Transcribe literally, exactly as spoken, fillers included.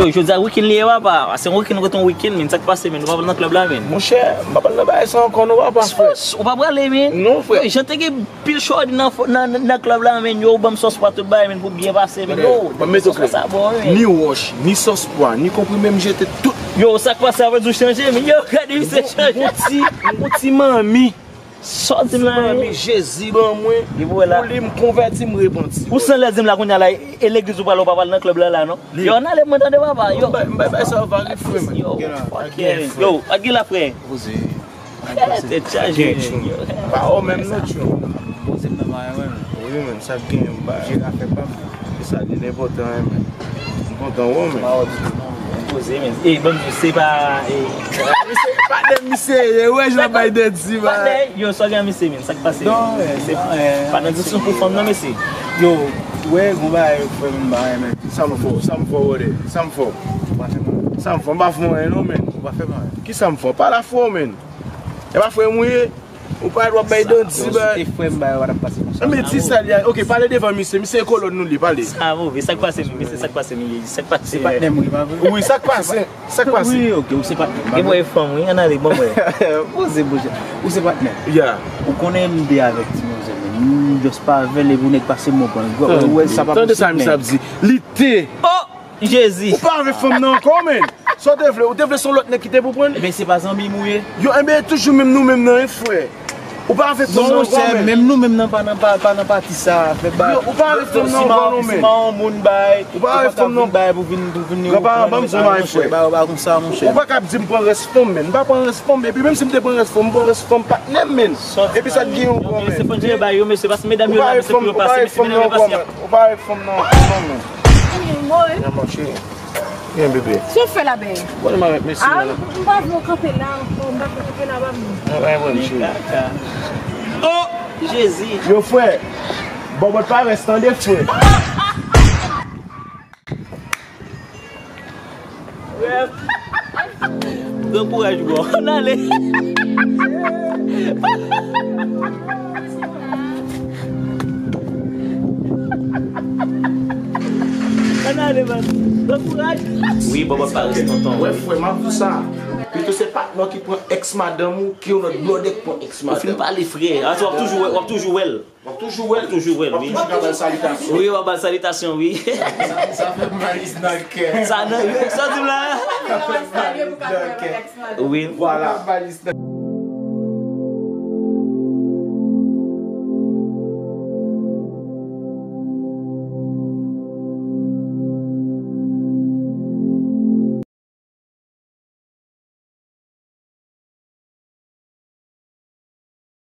Yo, jodi a weekend li ye, papa. Se yon weekend kote yon weekend, men sa k pase, men nou pa pral nan club la, men. Monchè, m pa pral nan bagay sa ankò non, papa, frè. Sos, ou pa prale, men. Non, frè. Yo, jan te gen pil chòdi nan, nan, nan, nan club la, men. Yo, ban m sos pwa tout bagay, men, pou byen pase, men. Yo, ban m mete w klè. Ni wòch, ni sos pwa, ni konprime, m jete tout. Yo, sa k pase, apre di w chanje, men. Yo, gade misye chanje. Yon ti, yon ti manmi. Sòti m la, manmi, Jezi ban mwen. Pou li, m konvèti, m repanti. Ou san lè di m la kounye a la, e legliz ou pral, ou pa pral nan club la la, non? Yo, ann ale mwen tande, papa. Yo, m bay, m bay, bay sa va rit, frè, men. Yo, pa t gen la, frè. Poze. Tèt chaje. Pa ou menm non, tchou. Poze m nan mwen, wi, men, sa k gen, m bay. Jera fè pa m. Se sa ki enpòtan, men. M kontan wè w, men. Pa ou ditou, non. M poze, men. Ey, ban m di w, se pa, ey. Patnè misye ye, wè jan bay dèdi, bay. Patnè, yo, sa gen misye, men. Sa k pase? Non, men, se pa nan diskisyon pou fanm, non, mesye. Yo, wè, gon bagay, frè m, bagay, men. Sa m fè w, sa m fè w, brother? Sa m fè w? Ou pa fè mal. Sa m fè w? M pa fè w anyen, non, men. Ou pa fè mal. Kisa m fè w? Pale a frè w, men. E pa frè m ou ye? Ou pa dwe bay dandi, bay. Yo, si te frè m, bay, yo pa t ap pase konsa. Men di sa li a. Ok, pale devan misye. Misye e kolòn nou li, pale. Sa move, sa k pase, men, mesye, sa k pase, men, sa k pase? Se patnè m, wi, pa vre? Wi, sa k pase? Sa k pase? Wi, ok, ou se patnè m, pa vre? Gen mwen fanm, wi, ann ale, bon, mwen. Poze, poze. Ou se patnè m. Ya. Ou konnen m te avèk ti manzè, men. M just pa avè l, epi ou nèk pase m, mwen pran l. Ou wè, sa pa posib, men. Tande sa misye ap di. Li te. Oh! Jezi. Ou pa avè fanm nan ankò, men. Sa w te vle? Ou te vle se yon lòt nèg ki te pou pran l? Ebyen, se pa zanmi m ou ye? Yo, enben, toujou menm nou menm nan, wi, frè. Ou pa avè fanm nan ankò, men. Non, monchè, menm nou menm nan pa nan, pa, pa nan pati sa. Fè bay. Yo, ou pa avè fanm nan ankò, non, men. Si m a yon moun bay, ou pa avè fanm nan. Bay pou vin, pou vin. Granpa, ban m di w bagay, frè. Bay, bay konsa, monchè. Ou pa ka ap di m pran rès fanm, men. M pa pran rès fanm, epi menm si m te pran rès fanm, m pran rès fanm patnè m, men. Epi sa k gen ankò, men. Se fò Dye bay yo, mesye, paske medam yo la, mesye, pou yo pase, mesye, medam yo pase. Ou pa avè fanm nan ankò, non, men. Anmwey. Anmwey, cheri. Byen, bebe. Sa w fè la, bèy? Bon, m avèk mesye la. M pa vle w kanpe la ankò, m pa vle w kanpe la, ba m. Anmwey, bon, cheri. Oh, Jezi. Yo, frè. Bòbòt pa rès, tande, frè. Pran kouraj, bro. Ann ale. Ann ale, man. Pran kouraj. Wi, bòbòt pa rès, tonton. Wè, frè, m ap di w sa. Pito se patnè w ki pran èks madanm ou ke yon lòt blòdè k pran èks madanm. Ou fin pale, frè. Atò, w ap toujou wè, w ap toujou wè l. W ap toujou wè l. W ap toujou wè l, wi. W ap toujou ka ba l salitasyon. Wi, w ap ba l salitasyon, wi. Sa, sa fè m mal nan kè. Sa nan, sa di m la. Sa fè m mal nan kè. Wi. Vwala.